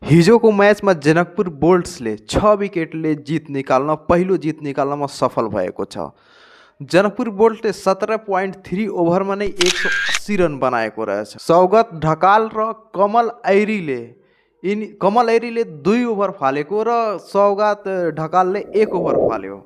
हिजोको म्याचमा जनकपुर बोल्ट्सले 6 विकेटले पहिलो जित निकाल्नमा सफल भएको छ। जनकपुर बोल्ट्सले 17.3 ओभरमा नै 180 रन बनाएको रहेछ। सौगत ढकाल र कमल ऐरीले 2 ओभर फालेको र सौगत ढकालले 1 ओभर फाल्यो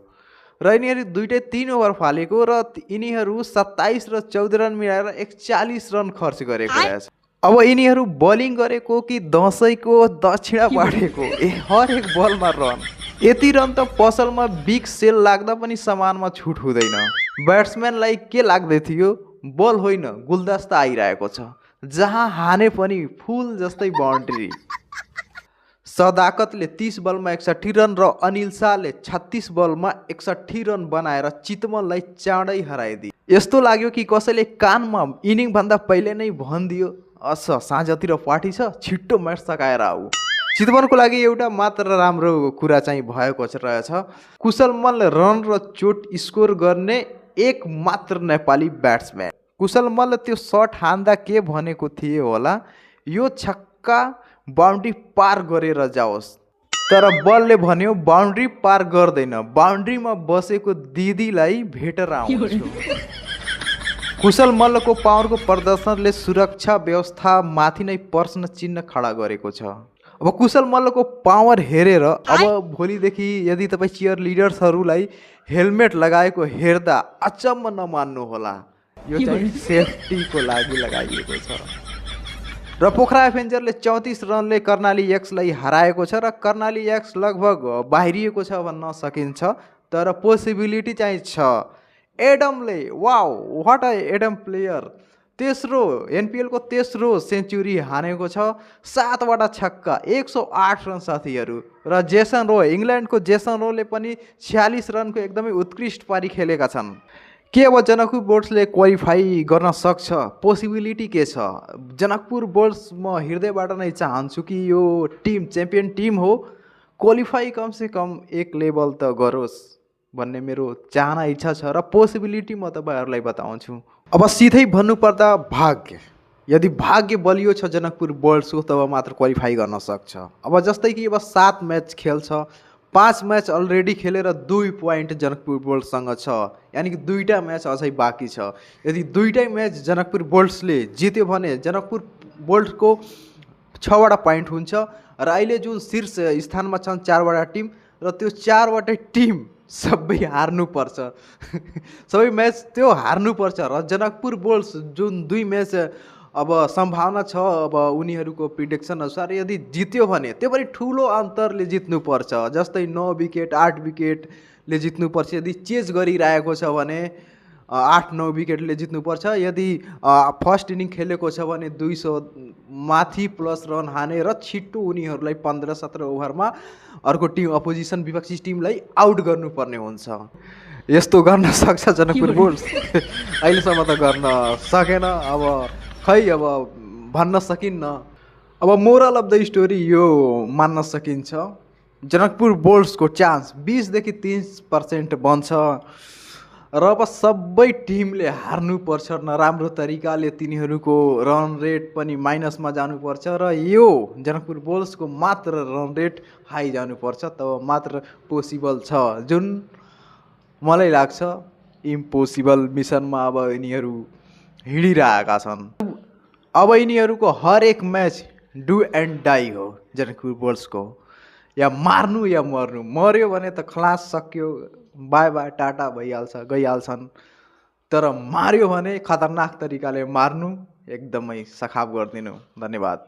र यिनीहरू दुईटै 3 ओभर फालेको र यिनीहरू 27 र 14 रन मिलाएर 41 रन खर्च गरेको रहेछ। अब यिनीहरू बलिङ गरेको कि दसैँको दक्षिणा बाँडेको हरेक बलमा रन। यति रन त पसलमा बिग सेल लाग्दा पनि सामानमा छुट हुँदैन। ब्याट्सम्यानलाई के लाग्दै थियो, बल होइन गुलदस्ता आइरहेको छ, जहाँ हाने पनि फुल जस्तै बाउन्ड्री। सदाकतले 30 बलमा 61 रन र अनिल शाहले 36 बलमा 61 रन बनाएर चितवनलाई चाँडै हराइदिए। यस्तो लाग्यो कि कसैले कानमा इनिङभन्दा पहिले नै भनिदियो, साँझतिर पार्टी छ, छिट्टो म्याच सकाएर आऊ। चितवनको लागि एउटा मात्र राम्रो कुरा चाहिँ भएको रहेछ, कुशल मल्ल रन र चोट स्कोर गर्ने एक मात्र नेपाली ब्याट्सम्यान। कुशल मल्ल त्यो सर्ट हान्दा के भनेको थिए होला, यो छक्का बाउन्ड्री पार गरेर जाओस्, तर बलले भन्यो बाउन्ड्री पार गर्दैन, बाउन्ड्रीमा बसेको दिदीलाई भेटेर आउँछु। कुशल मल्लको पावरको प्रदर्शनले सुरक्षा व्यवस्था माथि नै प्रश्न चिन्ह खडा गरेको छ। अब कुशल मल्लको पावर हेरेर अब भोलिदेखि यदि तपाईँ चियर लिडर्सहरूलाई हेलमेट लगाएको हेर्दा अचम्म नमान्नु होला, यो चाहिँ सेफ्टीको लागि लगाइएको छ। र पोखरा एभेन्जरले 34 रनले कर्णाली एक्सलाई हराएको छ र कर्णाली एक्स लगभग बाहिरिएको छ भन्न सकिन्छ, तर पोसिबिलिटी चाहिँ छ। एडमले wow what a Adam player, एनपिएलको तेस्रो सेन्चुरी हानेको छ, 7वटा छक्का, 108 रन साथीहरू। र जेसन रो, इङ्ल्यान्डको जेसन रोले पनि 46 रनको एकदमै उत्कृष्ट पारी खेलेका छन्। के अब जनकपुर बोल्ट्सले क्वालिफाई गर्न सक्छ? पोसिबिलिटी के छ? जनकपुर बोल्ट्स म हृदयबाट नै चाहन्छु कि यो टिम च्याम्पियन टिम हो, क्वालिफाई कमसे कम एक लेभल त गरोस् भन्ने मेरो चाहना इच्छा छ र पोसिबिलिटी म तपाईँहरूलाई बताउँछु। अब सिधै भन्नुपर्दा भाग्य, यदि भाग्य बलियो छ जनकपुर बोल्ट्सको तब मात्र क्वालिफाई गर्न सक्छ। अब जस्तै कि अब 7 म्याच खेल्छ, 5 म्याच अलरेडी खेलेर 2 पोइन्ट जनकपुर बोल्ट्ससँग छ, यानि कि 2टा म्याच अझै बाँकी छ। यदि 2टै म्याच जनकपुर बोल्ट्सले जित्यो भने जनकपुर बोल्ट्सको 6वटा पोइन्ट हुन्छ र अहिले जुन शीर्ष स्थानमा छन् 4वटा टिम, र त्यो 4वटै टिम सबै हार्नुपर्छ सबै म्याच त्यो हार्नुपर्छ र जनकपुर बोल्ट्स जुन 2 म्याच अब सम्भावना छ, अब उनीहरूको प्रिडिक्सन अनुसार यदि जित्यो भने त्यो पनि ठुलो अन्तरले जित्नुपर्छ, जस्तै 9 विकेट 8 विकेटले जित्नुपर्छ। यदि चेज गरिरहेको छ भने 8-9 विकेटले जित्नुपर्छ। यदि फर्स्ट इनिङ खेलेको छ भने 200 माथि प्लस रन हाने र छिट्टो उनीहरूलाई 15-17 ओभरमा अर्को टिम अपोजिसन विपक्षी टिमलाई आउट गर्नुपर्ने हुन्छ। यस्तो गर्न सक्छ जनकपुर बोल्ट्स? अहिलेसम्म त गर्न सकेन, अब खै अब भन्न सकिन्न। अब मोरल अफ द स्टोरी यो मान्न सकिन्छ, जनकपुर बोल्ट्सको चान्स 20देखि 30% बन्छ र अब सबै टिमले हार्नुपर्छ, नराम्रो तरिकाले तिनीहरूको रन रेट पनि माइनसमा जानुपर्छ र यो जनकपुर बोल्ट्सको मात्र रन रेट हाई जानुपर्छ, तब मात्र पोसिबल छ, जुन मलाई लाग्छ इम्पोसिबल मिसनमा अब यिनीहरू हिँडिरहेका छन्। अब यिनीहरूको हरेक म्याच डु एन्ड डाई हो जनकपुर बोल्ट्सको, या मार्नु या मर्नु, मर्यो भने त खलास सक्यो, बाई बाई टाटा गइहाल्छन्, तर मार्यो भने खतरनाक तरिकाले मार्नु, एकदमै सखाप गरिदिनु। धन्यवाद।